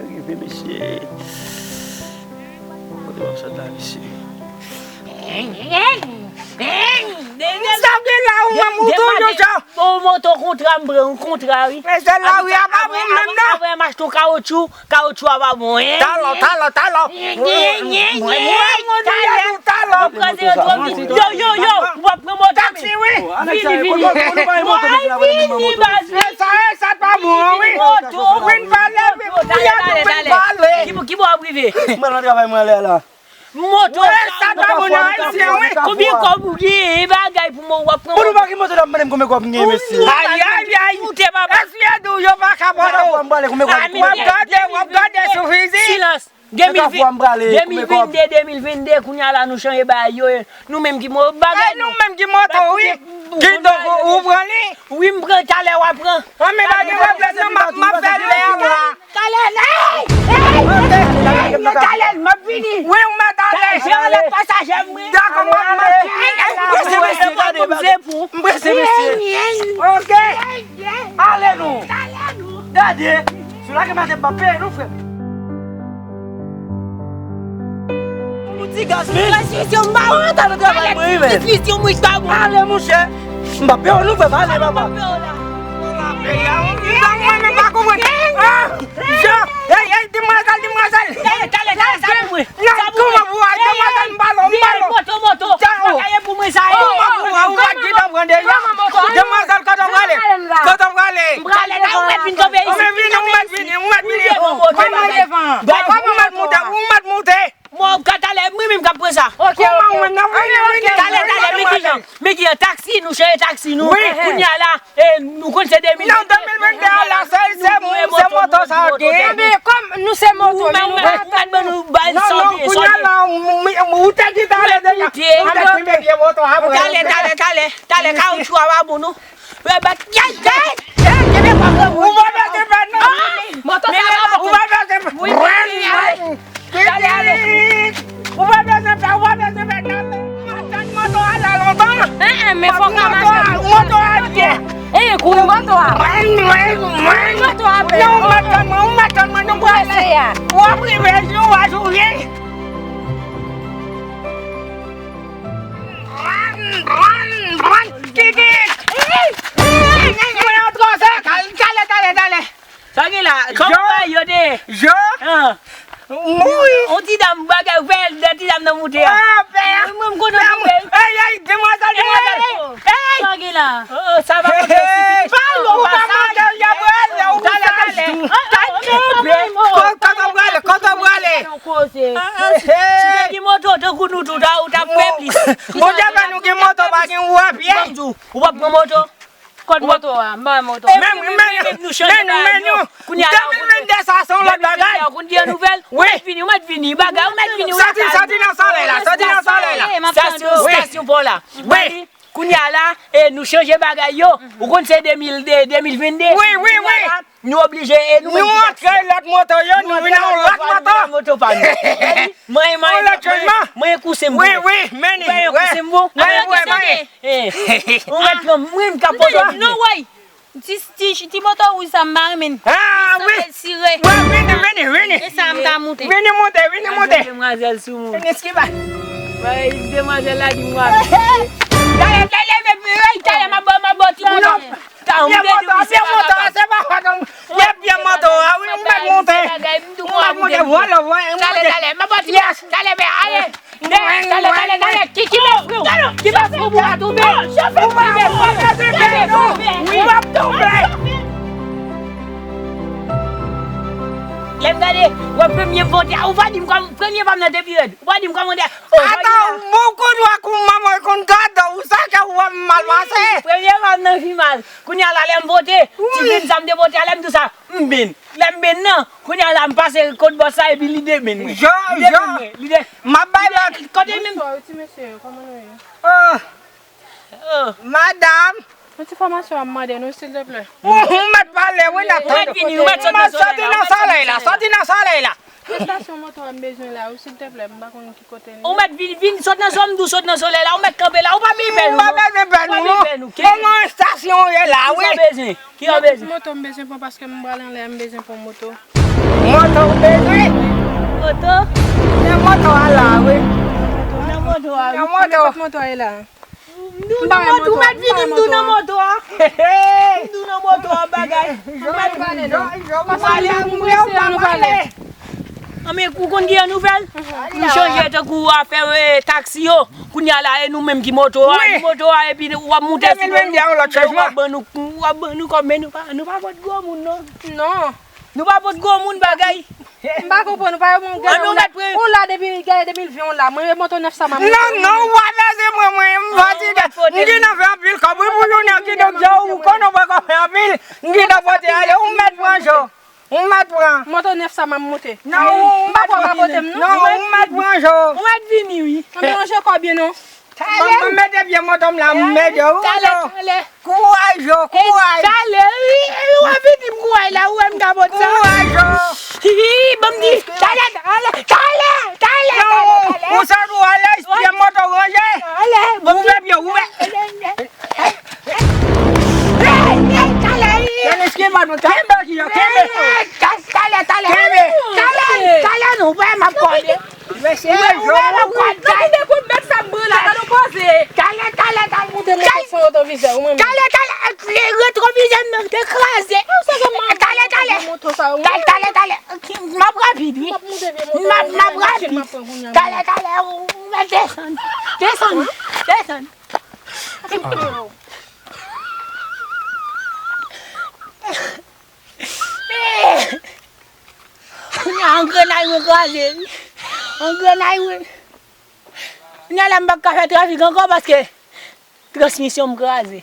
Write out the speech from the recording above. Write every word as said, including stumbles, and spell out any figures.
Rive, mesye. Kote w ap sot la, mesye? Sa gen la, ou menm, ou toujou jan. Bon, moto kontra, m pran yon kontra, wi. Men se lari a pa bon menm, non. Apre, apre, m achte yon kawotchou, kawotchou a pa bon, hein? Talò, talò, talò. Mwen, mwen, mwen, mwen, talò. Yo, yo, yo, w ap pran moto, men. Taksi, wi. Vini, vini. Mwen vini, baz. E sa, e sa pa bon, wi. Moto. Vin pale, vin pale, vin pale. Ki bò, ki bò w ap rive? Mwen nan travay, mwen ale la. Moto. Wè, sa pa bon nan Ayisyen, wi. Konbyen kòb ou gen? E bagay pou mwen, w ap pran. Pou nou pa gen moto, n ap mande m konbyen kòb m gen, mesye. Ay, ay, ay. Moute, papa. Èske yo di w yo pa ka ba w? W ap gade, w ap gade sou fizik. Silans. De mil ven, de mil vennde, de mil vennde, kounye a la nou chanje bagay yo, e nou menm ki mo-, bagay nou. E nou menm ki moto, wi. Kidonk, ou pran li? Wi, m pran, talè w a pran. An, men pa gen pwoblèm, non, m ap, m ap fè lè a la. Talè, hey! Hey! Talè, m ap vini. Wi, ou mèt ale. Talè, se anlè pasaje m, wi. Dakò, m ap, m ap vini. M prese, mesye, gade, gade. M prese, mesye. Ok. Ale nou. Gade. Sou la ke maten m ap peye nou, frè m. Yon ti gaz, men. Transmisyon m pa bon. Mwen ta nan travay mwen, wi, men. Transmisyon mwen pa bon. Ale, monchè. M pa peye w, nou, frè m, ale, papa. Mwen menm pa konprann. Ah! Jan, ey, ey, demwazèl, demwazèl. Talè, talè, talè, sa pou mwen. Non, kòman pou w al? Demwazèl, m pa lò, m pa lò. Moto, moto. Bagay pou mwen sa ye. Kòman pou w al? Ou pa t gentan pran deja? Demwazèl, kote w prale? Kote w prale? M prale la, ou mèt vin kanpe isit. Ou mèt vini, ou mèt vini, ou mèt vini. Ou mèt moute, ou mèt moute. Mwen, ka talè, mwen menm k ap pran sa. Ok, ok. Talè, talè, men kijan, men kijan, taksi, nou chanje taksi, nou. Wi. Kounye a la, e, nou konn se de mil vennde. Non, de mil vennde a la, se, se, se moto sa yo gen. Ebyen, kòm nou se moto, men nou pa tann. Non, non, kounye a la, ou te di talè deja. Ou te di vye moto a. Talè, talè, talè, talè, kawotchou a pa bon, non. Ou pa bezwen fè non. Ou pa bezwen fè. Ou pa bezwen fè, ou pa bezwen fè non. Mwen tann moto a la lontan. Moto a byen. Kouri moto a. Moto a byen. Non, ou mèt tann mwen, ou mèt tann mwen, nou prale. W ap rive jou a jou, wi. Kiki! Mwen antre sa, talè, talè, talè. Sa gen la? Kòman bagay yo te ye? Jo? An. Mouri. On ti dam bagay, ou fè de ti dam nan moute a. Ah, pè. Mwen, mwen, m konnen ou moute. Ey, ey, demwazèl, demwazèl. Ey! Sa gen la? Oh, sa pa monte osi vit. Pale, ou pa monte, y ap rele ou. Talè, talè. Talè. Kote w prale, kote w prale? Koze. Si w te gen moto tankou nou tou, ou t ap fè plis. Bondye fè nou gen moto, pa gen ou a pye. Ou p ap pran moto? Kot moto a? M pa wè moto. Men nou, men nou, men nou, men nou. Kounye a la, de mil vennde sa se yon lòt bagay. Kounye a nouvèl. Wi. Ou mèt vini, ou mèt vini, bagay, ou mèt vini. Soti, soti nan solèy la, soti nan solèy la. Stasyon, stasyon pò la. Wi. Kounye a la, e, nou chanje bagay yo. Ou konn se de mil de, de mil vennde. Wi, wi, wi. Nou oblije, e, nou menm. Nou antre lòt moto yo, nou vin nan yon lòt moto. Moto pa nou. Mwen, mwen, mwen, mwen kouse m. Wi, wi, men ni. Mwen kouse m bon. Mwen, mwen, mwen. Ou mèt pran mwen m ka pote. Non, woy. Ti, ti, ti moto wouj sa m pa renmen. Ah, wi. Sire. Wi, vini, vini, vini. E sa m ka moute. Vini moute, vini moute. Demwazèl sou moun. Vini, skiba. Bay demwazèl la di mwa. Talè, talè, men, talè, m ap ba, m ap ba ti moto. Pye moto a, pye moto a, se pa fòt non. Pye, pye moto a, wi, ou mèt monte. Ou mèt monte, vwala, vwala. Talè, talè, m ap ba ti. Yes. Talè, men, ale. Talè, talè, talè. Ki, ki bèf ou? Ki bèf ou pou pa tonbe? Ou pa, ou pa bezwen pè non. Ou p ap tonbe. Lè m gade, wè premye monte a, ou pa di m kòman, premye pa m nan te pi rèd. Ou pa di m kòman te. Atan, bon kout wè kou manman konn gade ou sa ke ou wè m mal pase. Premye pa m nan pi mal. Kounye a la lè m pote, ti grenn sa m te pote a, lè m di w sa, m benn. Lè m benn nan, kounye a la m pase kot bòs la epi li debenn mwen. Jan, li debenn mwen, li de. M ap bay bak. Kote menm? Bonswa, wi, ti mesye yo, kòman nou ye? Oh. Oh. Madanm. Yon ti fòmasyon ap mande nou, silteplè. Ou, ou mèt pale, wi, n ap tande. Ou mèt vini, ou mèt soti nan solèy la. Soti nan solèy la, soti nan solèy la. Estasyon moto a m bezwen la, wi, silteplè, m pa konn ki kote li ye. Ou mèt vin, vin, sot nan zòn, m di w sot nan solèy la, ou mèt kanpe la, ou pa bezwen pè nou, non. Ou pa bezwen pè nou, non. Ou pa bezwen pè nou. Kisa w bezwen? Ki sa w bezwen? Moto m bezwen pran paske m pral anlè, m bezwen pran moto. Moto ou bezwen? Moto? Nan moto a la, wi. Nan moto a, wi. Nan moto. Moto a la. M pa wè moto a, m pa wè moto a. M di w nan moto a. M di w nan moto a, bagay. Ou mèt pale, non. Ou pale, ou prese, an nou pale. An, men ou konn gen yon nouvèl? M chonje tankou afè, e, taksi yo. Kounye a la, e nou menm ki moto a, wi, nou moto a, epi w ap moute sou do nou. Demen vennde a, yon lòt chanjman. W ap ban nou, w ap ban nou kòb, men nou pa, nou pa pot gwo moun, non. Non. Nou pa pot gwo moun bagay. M pa konprann, ou pa yon gade, ou la, ou la depi, gade de mil ven, ou la. Mwen, moto nèf sa, m ap monte. Non, non, ou pa bezwen mwen, mwen, m fatige. M gentan fè anpil kòb, wi, pou jounen, kidonk, ou konnen ou poko fè anpil. M gentan pote ale, ou mèt pran jo. Ou mèt pran. Moto nèf sa, m ap monte. Non, ou mèt pran. M pa kwè w ka pote m, non. Non, ou mèt pran jo. Ou mèt vini, wi. An, men ranje kò byen, non. Talè. Ban m mete pye moto m la, m ede w. Talè, talè. Kouraj, yo, kouraj. Talè, wi, wi, w ap vini m kouraj la, ou wè m ka pot sa. Kouraj, yo. Hi, hi, ban m di, talè, talè, talè, talè, talè, talè. Ou santi w alèz, pye moto ranje. Talè, ban m di. Ouvè pye, ouvè. Talè, wi. Kenbe ki yo, kenbe. Talè, talè. Kenbe. Talè, talè, nou, wè, m ap kòde. Mesye, ou wè, ou wè, m ap kòde. Gade de kout bèt sa m pran la, gade w poze. Talè, talè, talè. Moute moto san retwovizè, ou mwen menm. Talè, talè, retwovizè m nan te kraze. Talè, talè. Talè, talè, talè. M ap rapid, wi. M ap, m ap rapid. Talè, talè, ou mèt desann. Desann, desann. Kounye a, angrenay mwen kraze, wi. Angrenay mwen. Kounye a la, m p ap ka fè trafik ankò paske transmisyon m kraze.